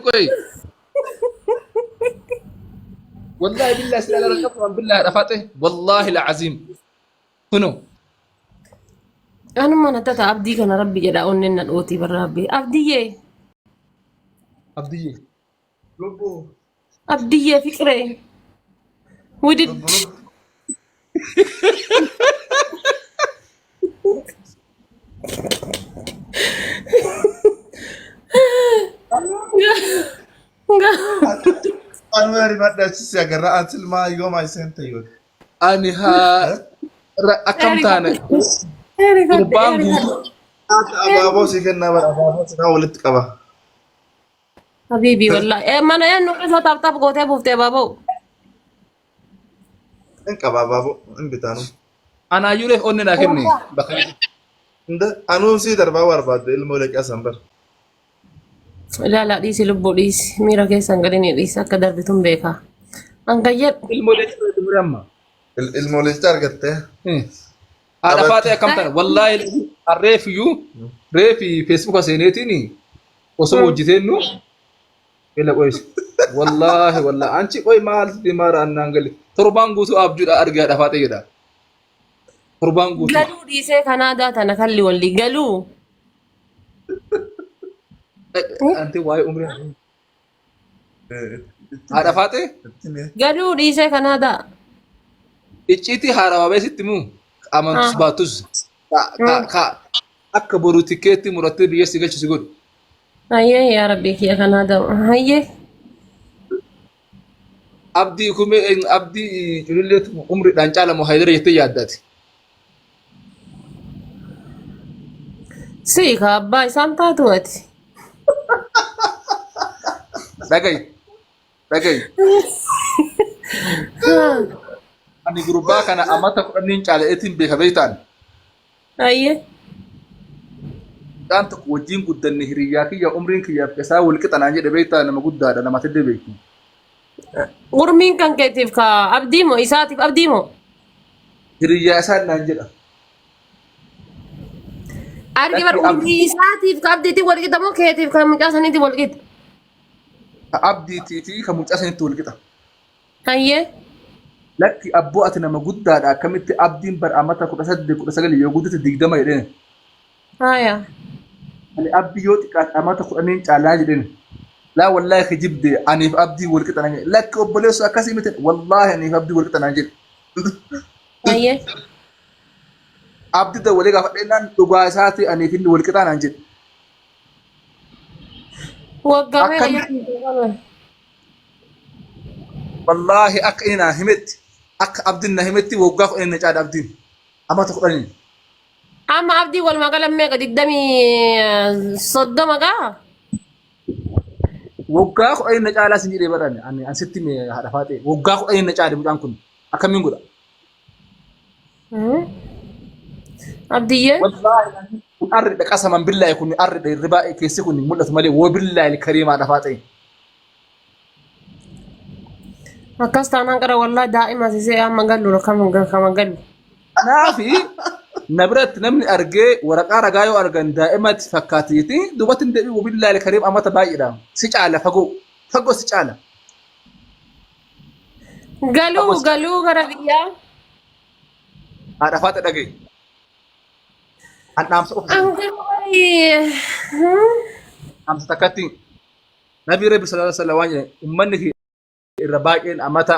Qoy. Wallahi billahi sila gara qabu an billahi dhafate. Wallahi la'azim. Kuno. Anuma na tata abdii kana rabbi jedha onneen na dhootii barra rabbi. Abdiyyee. Abdiyyee. Lubbuu. Abdiyyee fiqiree. Widid. Lubbu lubbu. Anuma rifadhe achis agarra an silmaa yooma iseen ta'e. Ani haa akkam taane gurbaan guutuu Abaaboo si kennaa bara abaaboo si walitti qaba. Habiibii wallahi. Eh mana eenyu isa taap taap gootee buuftee baaboo. Hin qaba abaaboo hin bitaanu. Anaayyuu reef onni naa kenni bakka Inda anuu sii darbaa barbaadde ilmoo leqaa san bar. Ilaalaa dhiisi lubbuu dhiisi miira keessan gadi ni dhiisi akka darbituun beekaa. An kan jedhu ilmoo leencaa tumure amma. Ilmoo leencaa argattee. Haadha faatee akkam tana wallaahi reefiyyuu reefi feesbuuka seeneetiin osoo hojjeteennu ila qoyis wallaahi wallaahi anchi qoy maalti maara annaan gali torbaan guutuu abjuudha argee haadha faatee jedha torbaan guutuu. Galuu dhiisee Kanaadaa tana kalli walli galuu. Anti waa'ee umrii haadha faatee Galuu dhiisee Kanaadaa. Icciitii haadha waabee sitti muu amantus baatus ka akka boru tikeetti murattee biyya si galchu si godhu. Hayyee yaa rabbii kiyya Kanaadaa. Hayyee. Abdii kumee abdii cululleetu umriidhaan caalamu haydara jettee yaaddaati. Sii ka abbaa isaan taatu ati. Dhagayi dhagayi. Ani gurbaa kana amata kudhaniin caaleetiin beeka beektaan. Hayyee. Mucaan tokko wajjin guddanne hiriyyaa kiyya umriin kiyyaaf isaa wal qixa naan jedhe beektaa nama guddaadha namatti illee beektu. Urmiin kan keetiif ka abdii moo isaatiif abdii moo? Hiriyyaa isaa naan jedha. Argi bar Lakki urmii isaatiif ka abdiitiin wal qixa moo keetiif ka mucaa saniitiin wal qixa? Ka abdiitii fi ka mucaa sanitti wal qixa. Hayyee. Lakki abboo ati nama guddaadha akkamitti abdiin bar amata 18 19 yoo guddate 20 jedheen. Haya. Ani abdii yoo xiqqaate amata kudhaniin caalaa jedheen. Laa wallaahi kijibde aniif abdii wal qixa naan jedhe. Lakki obboleessu akkasii miti wallaahi aniif abdii wal qixa naan jedhe. Hayyee. Abdii dawwalee gaafadheenaan dhugaa isaati aniif inni wal qixaa naan jedhe. Waggaa meeqa Akkam jechuudha? Wallaahi akka inni naa himetti akka abdiin na himetti waggaa kudhanii na caala abdiin amata kudhanii. Amma abdii walumaa gala meeqa 20 30 gaa? Waggaa kudhanii na caalaa sin jedhee barane ani an sitti hime haadha faaxee waggaa kudhanii na caale mucaan kun akkamiin godha. Abdiyyee. Wallaahi kun arridha qasaman billaahi kun arridha hirribaa keessi kun mul'atu malee woo billaahi kariimaa haadha faaxee. Akkas taanaan qara wallaahi daa'ima sisee amma galu kama galu. Kanaafi na biratti namni argee waraqaa ragaa yoo argan daa'imatti fakkaatiiti duubatti hin deebi'u billaahi kariim amata baay'eedha si caala fagoo fagoo si caala. Galuu Fagoo si caala. galuu gara biyyaa. Haadha faaxa dhaga'i. An dhaamsa qofa An garuu baay'ee. Dhaamsa takkatti Nabii Rabbi sallallahu alaihi wasallam waan jedhe ummanni kiyya irra baay'een amata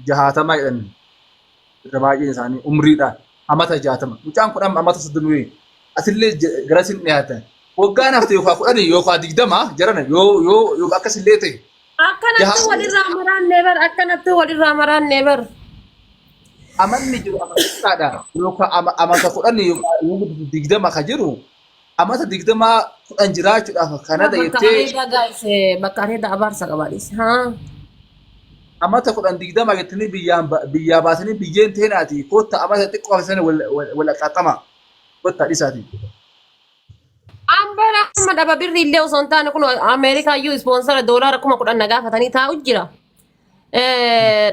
jahaatamaa jedhan irra baay'een isaanii umriidhaan amata 60 mucaan kun amma amata 30 wayii asillee garasiin dhiyaatan waggaan hafte yookaan 10 yookaan 20 jarana yoo yoo yoo akkasillee ta'e Akkanattuu jaha walirraa maraannee bar akkanattuu walirraa maraannee bar. Amanni jiru amata yookaan amata 10 yookaan 20 ka jiru amata 20 10 jiraachuudhaaf Kanada Bakka jettee areedaa gaayise bakka areedaa abaarsa qabaadhis. Haa. Amata 10 20 jettanii biyyaan biyyaa baasanii biyyeen teenaati kotta amata xiqqoo hafisanii wal wal qaxxama kotta dhisaati. Ambara amma dhaba birri illee osoo hin taane kun Ameerikaa iyyuu ispoonsara doolaara 10,000 na gaafatanii taa'u jira.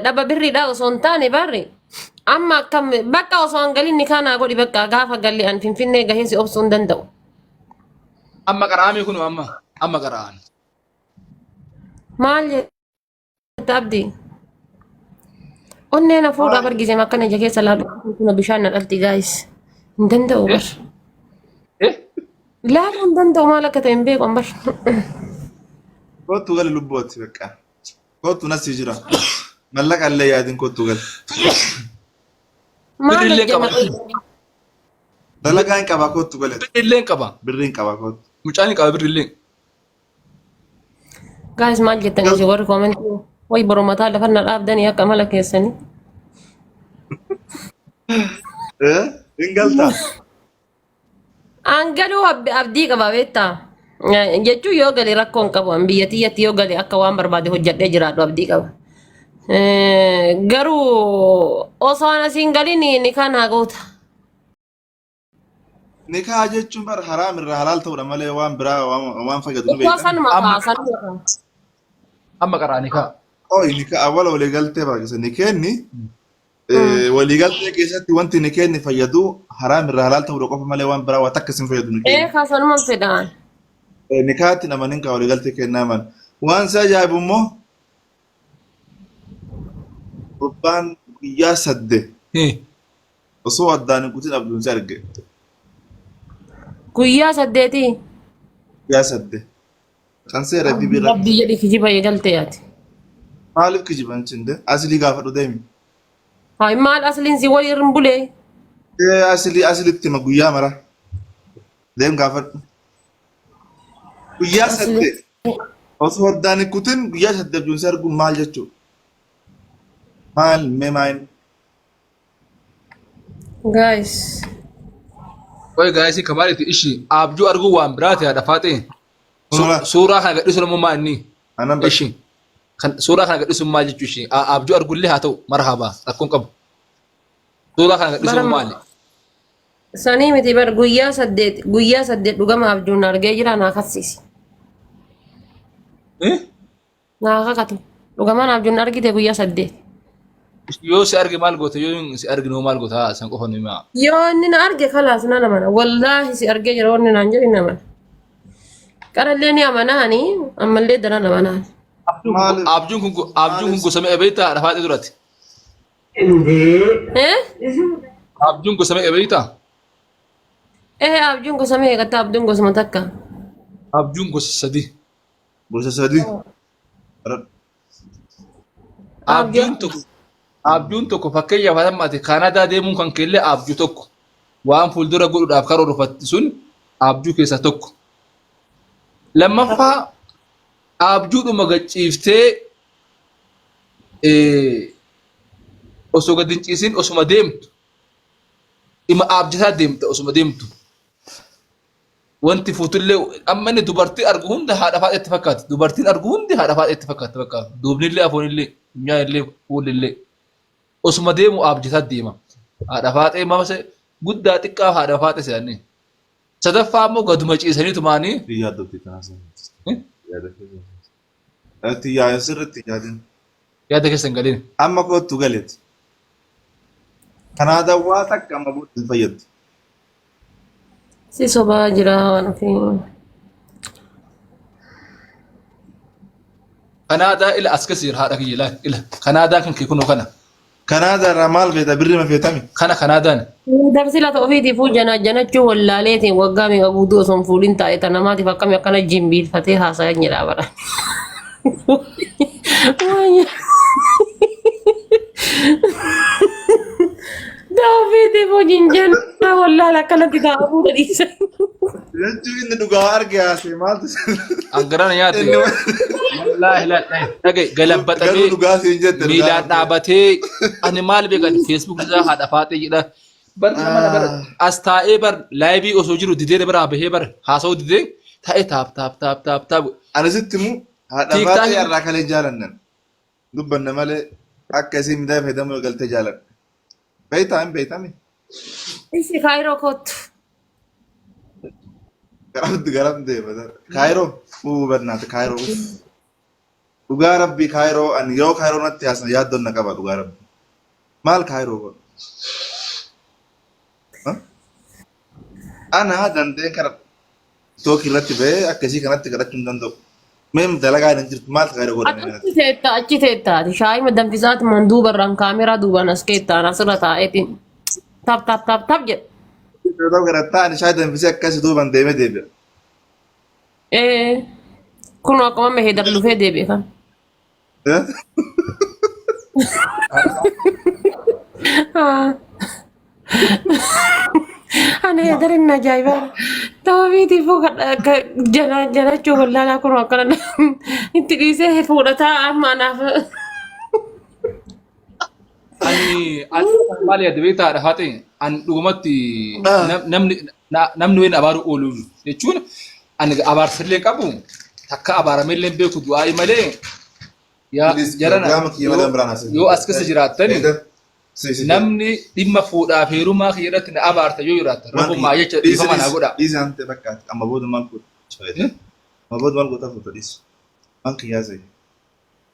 Dhaba birriidha osoo hin taane barri amma akkam bakka osoo hin galin ni kaanaa godhi bakka gaafa galli an Finfinnee gahee si obsuu hin danda'u. Amma qara'amii kun amma amma qara'an. Maal jetta Abdii? Onnee na fuudhaa bargisee akkana ija keessa laalu kun bishaan na dhalti gaayis. Hin danda'u bar. Eh? Laaluu hin danda'u maal akka ta'e hin beeku an bar. Kottu gali lubbooti bakka. Kottu nasi jira. Mallaqa illee yaadin kottu gali. Maal Birrillee qaba. hojjenna? Dalagaa hin qabaa kottu gali. Birrillee hin qaba. Birri hin qabaa kottu. Mucaan hin qaba birrillee. Gaayis maal jettanii isin warri koomentii way boru mataa lafa na dhaabdanii akka mala keessanii. Eh? Hin galtaa? An galuu abdii qaba beektaa. Jechuun yoo gale rakkoo hin qabu. An biyya tiyyatti yoo gale akka waan barbaade hojjedhee jiraadhu abdii qaba. Garuu osoo an asiin galin ni kaan haa goota. Nikaa jechuun bar haraam irraa halaal ta'uudha malee waan biraa waan fayyadu ni Osoo beektan. sanuma Amma kaa sanuma kaa. amma qaraa nikaa. Oi nikaa awwala walii galtee barbaachisa. Nikeenni waliigaltee keessatti wanti nikeenni fayyadu haraam irraa halaal ta'uudha qofa malee waan biraa waa takka sin fayyadu nikeenni. Kaa sanuma fedhaan. Nikaatti namanin kaa waliigaltee kennaa man. Waan si ajaa'ibu immoo gurbaan guyyaa sadde osoo addaan hin kutin abjuun si arge. Guyyaa saddeetii. Guyyaa sadde. Qansee rabbi bira. Rabbii jedhi kijiba eegalte yaati. Maaliif kijiban cinde? Asilii gaafadhu deemi. Haa maal asliin si waliin hin bulee. Ee asilii asilitti hima guyyaa mara. Deem gaafadhu. Guyyaa Asliin. saddeet. Osoo addaan hin kutin guyyaa saddeet abjuun si arguun maal jechuudha? Maal mee maal? Guys. Qoy gaayisii kamaalitti ishi abjuu arguu waan biraati haadha faaxee. Suuraa. Suuraa kana gadhiisuun immoo maal inni? Anan bakka. Ishi. Kan suuraa kana gadhiisuun maal jechuu ishi? Abjuu argullee haa ta'u marhaba rakkoon qabu. Suuraa kana gadhiisuun Bara maali? Sanii miti bar guyyaa saddeet guyyaa saddeet dhugama abjuun argee jira naa kassiisi. Eh? Naa kakatu. Dhugamaan abjuun argite guyyaa saddeet. Yoo si arge maal goota? Yoo si arginu maal goota? Haa, San qofa nu himaa. Yoo inni na arge kalaas nan amana. Wallaahi si argee jira wanni naan jedhe ni amana. Qarallee ni amanaani ammallee daran amanaani. Maaliif? Abjuun kun gosa meeqa beektaa? Haadha faaxee duratti. Eh? Abjuun gosa meeqa beektaa? Eh abjuun gosa meeqa ta'a abjuun gosuma takka. Abjuun gosa sadi. Gosa sadi. Abjuun tokko abjuun tokko fakkeenyaaf amma ati Kaanaadaa deemuun kan keellee abjuu tokko waan fuuldura godhuudhaaf karoorfatte sun abjuu keessaa tokko. Lammaffaa abjuudhuma gachiiftee osoo gad hin ciisin osuma deemtu ima abjataa deemta osuma deemtu. Wanti fuutullee amma inni dubartii argu hunda haadha faadha itti fakkaatti. Dubartiin argu hundi haadha faadha itti fakkaatti bakka. Duubnillee afoonillee funyaanillee fuullillee. Osuma deemu abjataa deema. Haadha faaxee mama guddaa xiqqaa haadha faaxee se'anii. Sadaffaa immoo gaduma ciisanii tumaanii. Yaaddotti kaasa. Yaada keessa. Itti yaadin sirriitti yaadin. Yaada keessa hin galin. Amma kottu galeeti. Kanaa waa takka amma booda hin fayyaddu. Si sobaa jira waan ofii. Kanaadaa ila as keessa jira haadha kiyya ilaali ila Kanaadaa kan kee kunoo kana. Kanaadaa irraa maal feeta birri ma feetami? Kana Kanaadaan. Darsi lafa ofiitiifuu janaa janachuu wallaaleetiin waggaa meeqa guutuu osoo hin fuudhin taa'e tan namaatiif akkami akkana jimbiilfatee haasayan jedhaa bara. Daa ofiitiifuu jinjanaa wallaala akkanatti taa'aa fuudha dhiisa. Jechuun inni dhugaa arge haasee maaltu Angarana nyaate. Inni Wallaahi la dhagaye garuu galabbaxamee dhugaa siin jette dhugaa miilaan arge. dhaabatee ani maal beekan feesbuuk isaa haadha faaxee jedha. Bar nama na bar as taa'ee bar laayivii osoo jiru didee biraa bahee bar haasa'uu didee taa'ee taap taap taap taap taap. Ani sitti himu haadha Tiiktaakii faaxee irraa kalee jaalannan dubbanna malee akka isiin miidhaa fayyadamuu eegaltee jaaladha. Beektaa hin beektami? Isi kaayiroo kottu. Garam garam deema. Kaayiroo uu barnaata kaayiroo. Dhugaa rabbii kaayiroo ani yeroo kaayiroo natti haasan yaaddoon na qaba dhugaa rabbii. Maal kaayiroo godhu? Ana dandeen kana tookii irratti ba'ee akkasii kanatti kadhachuu hin danda'u. Meem dalagaa hin jirtu maal kaayiroo Ati godhame achi teetta achi teetta ati shaayima danfisaati man duuba irraan kaameraa duubaan as keettaan asirra taa'eetiin tap tap tap tap jedha. Yeroo gara taa'an shaayii danfisee akkasii duubaan deemee deebi'a. Ee kun akkuma amma heedar dhufee deebi'e kan. Ani heedarin ajaa'ibaa. Tawafiitii fuu jala jalachuu wallaalaa kun akkana itti dhiisee fuudhataa amma anaaf. Ani ani maal yaadde beektaa haadha faatee ani dhugumatti namni namni wayin abaaru oolu jechuun ani abaarsillee qabu takka abaaramellee hin beeku du'aayi malee yaa Please, jarana pirogiraama kiyya malee biraan haasa'e. yoo as keessa jiraattani namni dhimma fuudhaa fi heerumaa kiyya irratti na abaarta yoo jiraatta rabbumaa jecha dhiifama naa godha. Dhiisi hante bakka amma booda maal godha? Amma booda maal godha fuuta dhiisi. Waan kiyyaa se'e.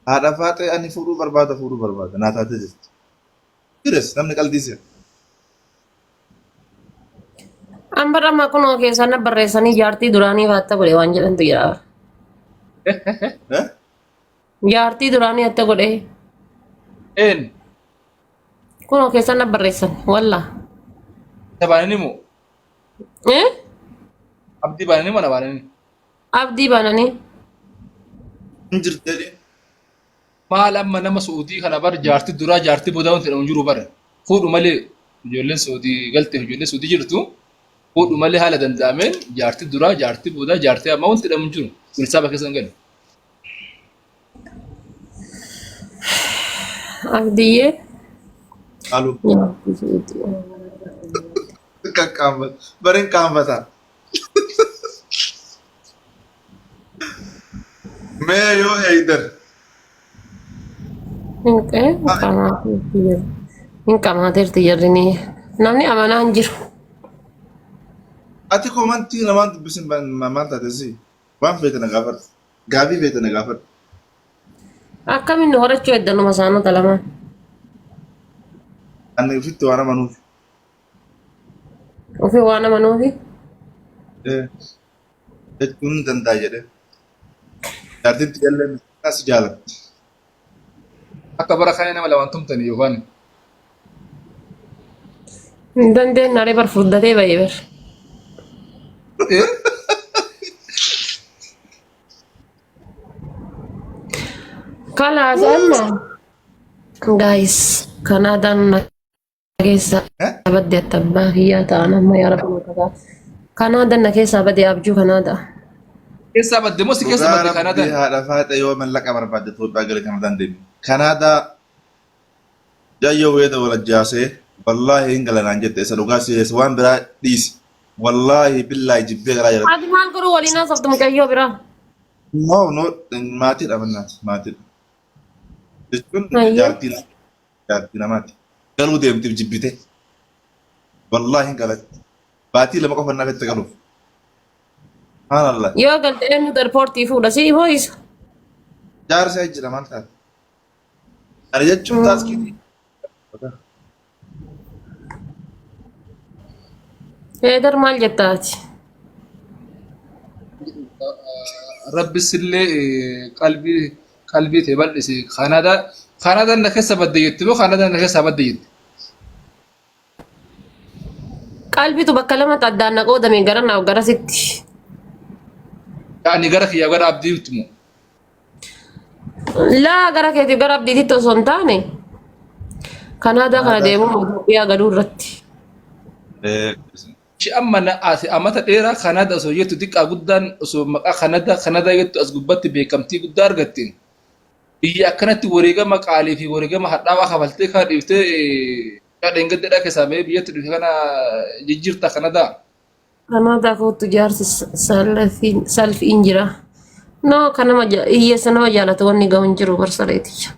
Haadha faaxee ani fuudhuu barbaada fuudhuu barbaada naa taatee jirti. Jires namni qaldii se'a. An bara amma kunoo keessaa na barreessanii jaartii duraanii faatta godhe waan jedhantu jira. Eh? Jaartii duraanii atta godhe Een kunoo keessaa na barreessan wallaa. isa baananii moo Eh? abdii baananii moo na baananii? Abdii bananii. Hin jirti jedhee. Maal amma nama Su'uudii kana bar jaartii duraa jaartii boodaa wanti jedhamu hin jiru bara. Fuudhu malee ijoolleen Su'uudii galte ijoolleen Su'uudii jirtu fuudhu malee haala danda'ameen jaartii duraa jaartii boodaa jaartii ammaa wanti jedhamu hin jiru. Kun hisaaba keessa hin galu. Abdiyyee. Alu. Qaqqaanfata. Barin qaanfata. Mee yoo heeydan. Hin qamaateerti jarri ni. Namni amanaa hin jiru. Ati komantii namaan dubbisin maal taate si? Waan feete na gaafadhu. Gaafii feete na gaafadhu. Akkamiin nu horachuu heddanuma saanota lamaan. Ani ofitti waan amanuuf. Ofii waan amanuufi. Jechuun hin danda'a jedhee. Jaartiin tiyyallee miskiinaa si jaalatti. Akka bara kana nama lamaan tumtanii yookaan Hin dandeenye aree bar furdatee ba'ee bar. Kalaas amma guys Kanaadaan na keessa badde atta abbaa kiyyaa ta'an amma yaa rabbi maqaa Kanaadaan na keessaa badde abjuu Kanaadaa. Keessaa badde moo si keessa Dhugaa badde rabbii Kanaadaan? haadha faaxe yoo mallaqa barbaadde Itoophiyaa gara Kanadaan deemi. Kanaadaa jayyoo weeda wal ajjaasee wallaahi hin galanaan jette isa dhugaa si eessa waan biraa dhiisi. Wallaahi billaahi jibbee garaa jalatti. Ati maal godhuu waliin haasoftu mucayyoo biraa? No no maatiidha mannaati maatiidha. Jechuun Ayyee. jaartii jaartii namaati. Galuu deemtiif jibbite. Wallaahi hin galatti. Baatii 2 qofa naaf itti galuuf. Subhaanallah. Yoo galte eenyutu airpoortii fuudha si moo isa? Jaarsa jira maal taate? Ani jechuun taaskii. Heedar maal jetta ati? Rabbi sillee qalbii qalbii tee bal'isi. Kanada Kanadaan na keessa badde jetti moo Kanadaan na keessaa badde jetti? Qalbitu bakka lamatti addaan na qoodame gara naaf garasitti. Ani gara kiyyaa gara abdiitti moo? Laa gara keetiif gara abdiititti osoo hin taane Kanaadaa kana deemuun Itoophiyaa galuu irratti. Shi amma na ati amata dheeraa Kanada osoo jettu xiqqaa guddaan osoo maqaa Kanada Kanada jettu as gubbatti beekamtii guddaa argatte. Biyya akkanatti wareegama qaalii fi wareegama hadhaawaa kafaltee kana dhiiftee dheengaddeedhaa keessaa bahee biyyatti dhufe kana jijjiirta Kanadaa. Kanaadaa koottu jaarsi salfiin jira. No kan nama hiyyeessa nama jaalatu wanni gahu hin jiru barsareetiyya.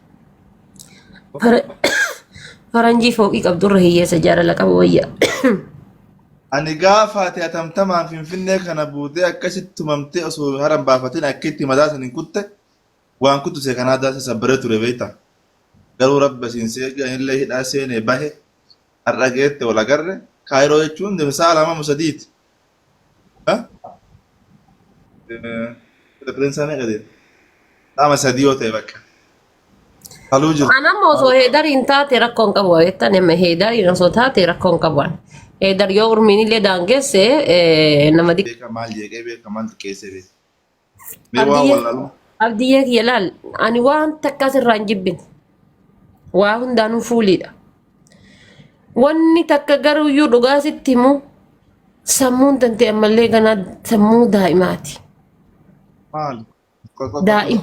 Faranjii fooqii qabdurra hiyyeessa jaalala qabu wayya. Ani gaafa ati atamtamaan Finfinnee kana buutee akkasitti tumamtee osoo haran baafatin akka itti mataa san hin kutte waan kuttu see Kanaadaa sasabbaree ture beekta. Garuu rabbi asiin si eege anillee hidhaa seenee bahe har'a geette wal agarre Kaayiroo jechuun sa'a 2 moo sadiiti. Qilleensaa meeqa deema? Lama sadii yoo ta'e bakka. Haluu jiru. An amma osoo heedariin taate rakkoo hin qabu jettan amma heedariin osoo taate rakkoo hin qabu. Heedar yoo urmiin illee daangesse nama diqqaa. Beeka maal jeeqee beeka maal xiqqeessee beeka. Mee waan Abdiyyee wallaalu. Abdiyyee kiyya laal ani waan takka asirraa hin jibbine. Waa hundaanuu fuuliidha. Wanni takka garuuyyuu dhugaa sitti himu sammuun tante ammallee ganaa sammuu daa'imaati. Maal? Daa'ima.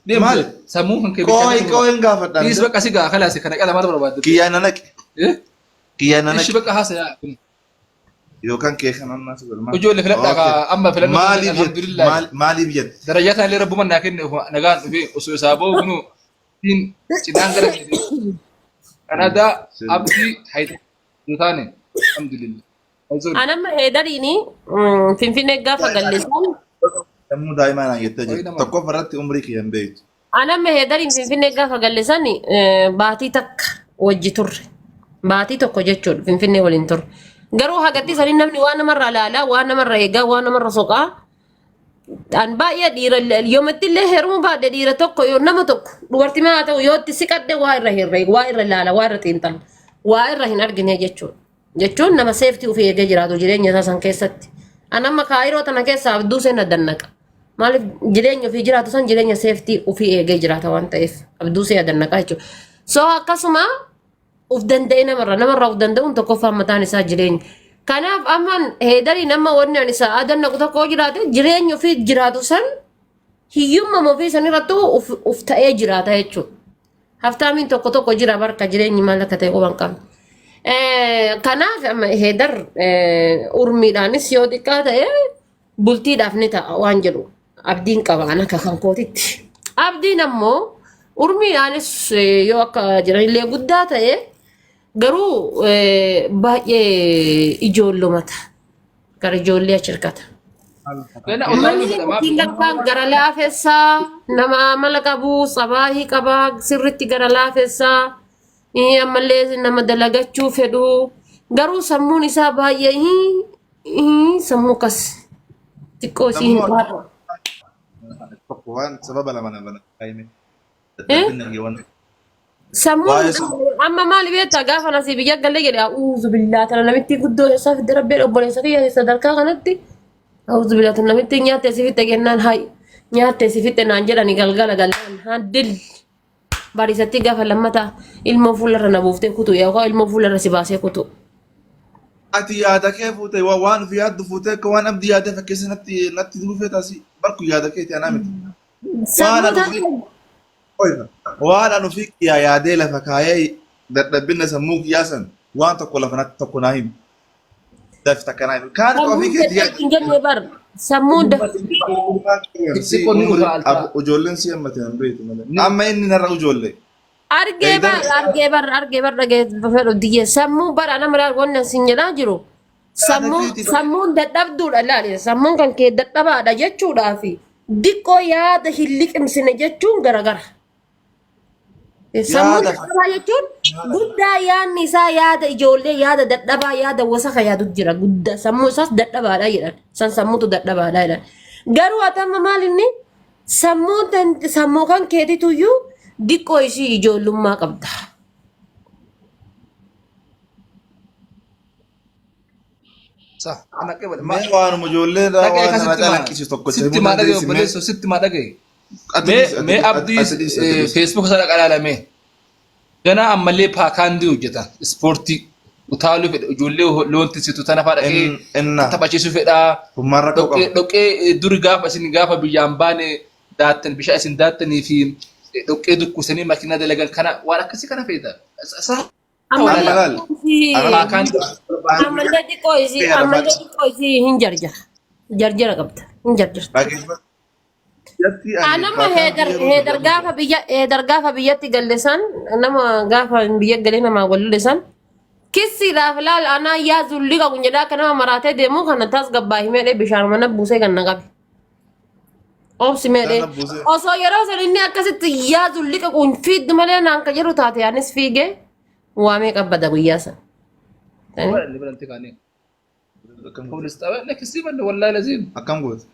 Deem Maal? sammuu kan kee Qooyi qooyin gaafadha. Dhiis bakka si gaa kalaasi kana qala maal barbaadde? Kiyyaa na naqe. Eh? Kiyyaa na Ishi naqe. bakka haasaya. Yookaan kee kan ammaa si godhu. Ijoollee filadhaa kaa amma filannoo Maaliif jette? alhamdulillah. Maaliif jette? Darajaa kana illee rabbuma naa kenne nagaan dhufee osoo isaa ba'u kunuu siin cinaan gara Kanaadaa abdii hayda nu taane alhamdulillah. Ayzoon. An amma heedariini Finfinnee gaafa galleessan Sammuu daa'imaa naan jettee jirti. Nama. Tokkoffaa irratti umrii kiyya hin beektu. An amma heedariin Finfinnee gaafa galleessan baatii takka wajji turre. Baatii tokko jechuudha Finfinnee waliin turre. Garuu hagatti sanii namni waan namarraa laalaa, waan namarra eegaa, waan namarra soqaa. An baay'ee dhiira yoomatti illee heerumuu baadhe dhiira tokko yoo nama tokko dubartii haa ta'u yoo itti siqadhe waa irra herreega, waa irra laala, waa irra xiinxala, waa irra hin argine jechuudha. Jechuun nama seeftii ofii eegee jiraatu jireenya isaa san keessatti. An amma kaayiroo tana keessa abduu seenna dannaqa. Maaliif jireenya ofii jiraatu san jireenya seeftii ofii eegee jiraata waan ta'eef abduu see dannaqa jechuudha. So akkasuma of danda'e namarra of danda'uun tokkoffaan mataan isaa jireenya. Kanaaf amma heedariin amma wanni ani isaa adannaqu tokko yoo jiraate jireenya ofii jiraatu san hiyyummaa ofii san irrattuu of ta'ee jiraata jechuudha. Haftaamiin tokko tokko jira barka jireenyi maal akka ta'e quban qabna. Kanaaf amma heedar urmiidhaanis yoo xiqqaa ta'e bultiidhaaf ni ta'a waan jedhu abdiin qaba an akka kan kootitti. Abdiin ammoo urmiidhaanis yoo akka jiranillee guddaa ta'e garuu baay'ee ijoollomata. Gara ijoollee achi hirkata. Lena utaaluu fedha maaf? Ittiin gartaan gara laafessaa nama amala qabu sabaahii qabaa sirritti gara laafessaa ammallee nama dalagachuu fedhu garuu sammuun isaa baay'ee sammuu akkas xiqqoo isii hin Sammuu baadhu. Tokko waan sababa lama nama kaayime. Dadhabina kee waan. Sammuun Waa'ee sammuu. amma maali beektaa gaafa nasii biyya galee jedhe a'uuzu billaa tana namitti guddoo isaa fidde rabbeen obboleessa kiyya sadarkaa kanatti a'uuzu billaa tana namitti nyaatte si fixxe kennaan hay nyaatte si fixxe naan jedhani galgala gallaan haddil bariisatti gaafa lammataa ilmoo fuularra na buuftee kutu yookaan ilmoo fuularra si baasee kutu. Ati yaada kee fuute waan ofii yaaddu fuute akka waan abdii yaadee fakkeessa natti dhufee taasi barku yaada keeti anaa miti. Waan Sammuu ani ofii tana Oifa. Waan ani ofii kiyyaa yaadee lafa kaayee dadhabina sammuu kiyyaa san waan tokko lafa natti tokko naa himi. Dafi takka naa himi. Kaan akka ofii sammuun keetii dadhabbii hin jenne bar sammuun Xiqqoo ni utaalta. Ijoolleen si hammate hin beektu malee. Amma inni narra ijoollee. Argee bar argee bar argee bar dhagee fedhu diyyee sammuu bara nama laal wanni sin jedhaa jiru sammuun dadhabduudha laali sammuun kan kee dadhabaadha jechuudhaa fi diqqoo yaada hin liqimsine jechuun garagara. Sammuun Yaada. dadhabaa jechuun guddaa yaadni isaa yaada ijoollee yaada dadhabaa yaada wasaka yaadu jira guddaa sammuu isaas dadhabaadha jedhan san sammuutu dadhabaadha jedhan garuu ati amma maal inni sammuun sammuu kan keetituyyuu diqqoo isii ijoollummaa qabda. Sa, ana qeebale. Mee waanuma ijoollee irraa Dhaga'e waan kan sana sitti maa calaqqisu tokko sitti maa dhaga'e obboleessoo sitti maa dhaga'e. Ati Mee dhiisi, ati mee dhiisi, abdii ati dhiisi, ati dhiisi. Facebook sana qalaalame. Ganaa ammallee paakaandii hojjeta ispoortii utaaluu fedha ijoollee loon tisitu tana fa'aa dhaqee Inna taphachiisuu fedha. humnaan rakkoo Dhoqqee qaba. dhoqqee duri gaafa isin gaafa biyyaan baane daattan bishaan isin daattanii fi dhoqqee dukkusanii makiinaa dalagan kana waan akkasii kana fedha. Sa Amma Ammallee laal. Paakaandii ammallee xiqqoo isii ammallee xiqqoo isii hin jarjara. Jarjara qabda. Hin jarjarta. Dhaggeeffadhu. Jatti ani Nama heedar paakaandii yeroo heedar jedhamu gaafa biyya heedar gaafa biyyatti galle san nama gaafa biyya galee namaa wal lole san kissiidhaaf laal anaa yaa zulli qabu jedhaa akka nama maraatee deemu kana taas gabbaa himeedhee bishaan mana buusee kan na qabe. Obsi meedhee Bishaan buusee. osoo yeroo san inni akkasitti yaa zulli qabuun fiiddu malee naan ka jedhu taate anis fiigee waamee qabbada guyyaa san. Banante kaanee. Poolis xabaa lakkisii banne wallaahi laziim. Akkam goote?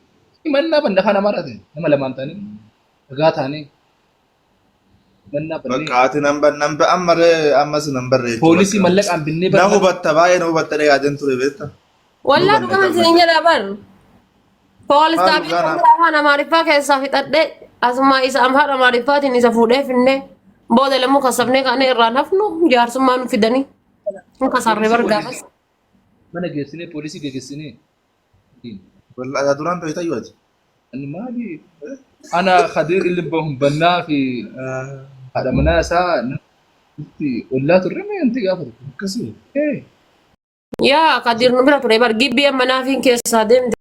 Himannaa banne afaan Amaaraatiin nama lamaan ta'anii. Dhagaa taanee mannaa bannee Bakka ati nan bar nan ba amma ree ammas nan barre jechuudha. poolisii mallaqaan binnee Na barna hubatta baay'ee na hubatta dhee yaadeen ture beekta. Wallaa Hubanne dhugaan qabna. isin jedha bar. Poolis Maal xaabiyaa dhugaa kan afaan Amaariffaa keessaa fixadhee asuma isa afaan Amaariffaatiin isa fuudhee finnee booda lammuu kasabnee kaanee irraan hafnu jaarsummaa nu fidanii. Hin kasarree bar gaafas. mana geessinee poolisii geggeessinee. Wallaahi duraan beekta yoo ati. Ani maali? Ana Khadiir ilmi bahun bannaa fi haadha manaa isaa natti ollaa turre mee anti gaafatu. Akkasii. Eh. Yaa Kadir nu bira ture bar gibbii amma naafiin keessaa deemte.